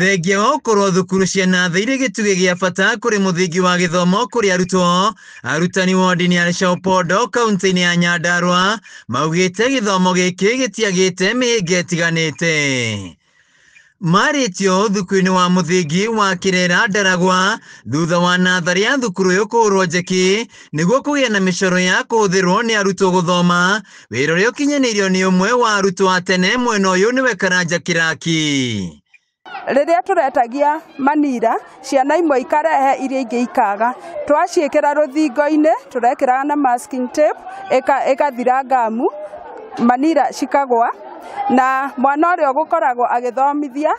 Thengia wa gũkorwo thukuru cia natharĩ irĩ gĩtugĩ gĩa bata kũrĩ mũthingi wa gĩthomo kũrĩ arutwo, arutani wodi-inĩ ya Leshau-Pondo kaunti-inĩ ya Nyandarua maugĩte gĩthomo gĩkĩ gĩtiagĩte mĩhĩnga ĩtiganĩte. Marĩtio thukuru-inĩ wa mũthingi wa Kĩrera Ndaragwa thutha wa natharĩ ya thukuru ũyũ kũhũrwo njeki nĩguo kũgĩe na mĩcoro ya kũhũthĩrwo nĩ arutwo gũthoma, wĩra ũrĩa ũkinyanĩirio nĩ ũmwe wa arutwo a tene mwena ũyũ nĩwe Karanja Kĩraki. Rĩrĩa tũretagia manira ciana imwe ikarehe iria ingĩ ikaga, twaciĩkĩra rũthingo-inĩ tũrekĩraga na masking tape ĩgathira ngamu, manira cikagwa, na mwana ũrĩa ũgũkoragwo agĩthomithia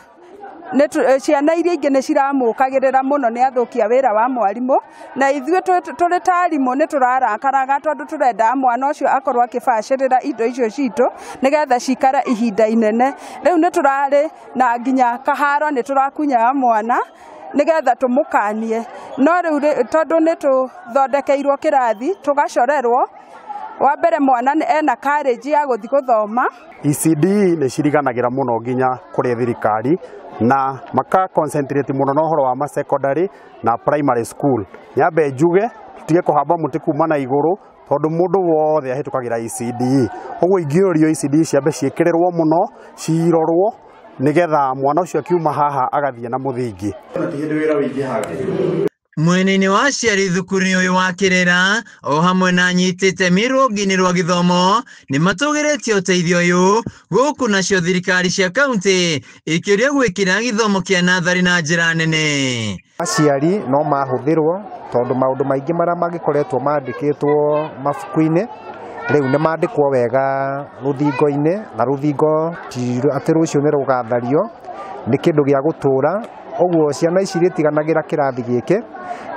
ciana iria ingĩ nĩ ciramũkagĩrĩra mũno nĩ athũkia wĩra wa mwarimũ, na ithuĩ tũrĩ ta arimũ nĩ tũrarakaraga tondũ tũrendaga mwana ũcio akorwo akĩbacĩrĩra indo icio citũ nĩgetha cikare ihinda inene. Rĩu nĩ tũrarĩ na nginya kaharo nĩ tũrakunyaga mwana nĩgetha tũmũkanie, no rĩu tondũ nĩ tũthondekeirwo kĩrathi tũgacorerwo, wa mbere mwana ena courage ya gũthiĩ gũthoma. ECD nĩ ciriganagĩra mũno nginya kũrĩ thirikari na maka concentrate mũno na ũhoro wa ma secondary na primary school. Nyambe njuge tutige kũhamba mũtĩ kuma na igũrũ tondũ mũndũ wothe ahĩtũkagĩra ECD. Ũguo ingĩũrio ECD ciambe ciĩkĩrĩrwo mũno cirorwo nĩgetha mwana ũcio akiuma haha agathiĩ na mũthingi. Mwena-inĩ wa aciari thukuru-inĩ ũyũ wa Kĩrera o hamwe na anyiti itemi rũhonge-inĩ rwa gĩthomo nĩ matũgĩrĩtie ũteithio ũyũ gũkũ nacio thirikari cia kaunti ikĩũria gwĩkĩra gĩthomo kĩa natharĩ na njĩra nene. Aciari no mahũthĩrwo tondũ maũndũ maingĩ marĩa mangĩkoretwo mandĩkĩtwo mabuku-inĩ rĩu nĩ mandĩkwo wega rũthingo-inĩ, na rũthingo ti atĩ rũciũ nĩ rũgathario, nĩ kĩndũ gĩa gũtũra. Ũguo ciana ici irĩtiganagĩra kĩrathi gĩkĩ,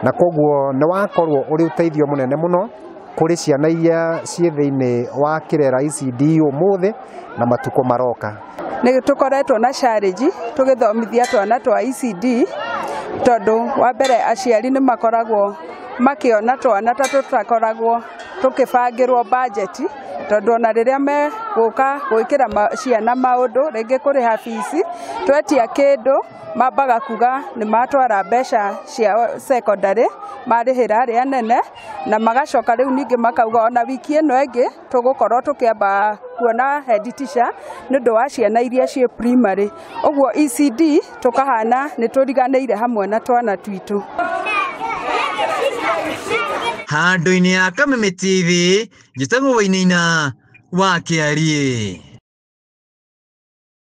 na koguo nĩ wakorwo ũrĩ ũteithio mũnene mũno kũrĩ ciana iria ciĩ thĩinĩ wa Kĩrera ECD ũmũthĩ na matukũ maroka. Nĩ tũkoretwo na challenge tũgĩthomithia twana twa ECD tondũ wa mbere aciari nĩ makoragwo makĩona twana ta tũtakoragwo tũkĩbangĩrwo budget, tondũ ona rĩrĩa megũka gwĩkĩra ciana maũndũ rĩngĩ kũrĩha fees, twetia kĩndũ mambaga kuga nĩ matwara mbeca ciao secondary marĩhĩra arĩa anene, na magacoka rĩu ningĩ makauga ona wiki ĩno ĩngĩ tũgũkorwo tũkĩamba kuona head teacher nĩ ũndũ wa ciana iria ciĩ primary. Ũguo ECD tũkahana nĩ tũriganĩire hamwe na twana twitũ. Handũ-inĩ ya Kameme TV, njĩtagwo Wainaina wa Kĩariĩ.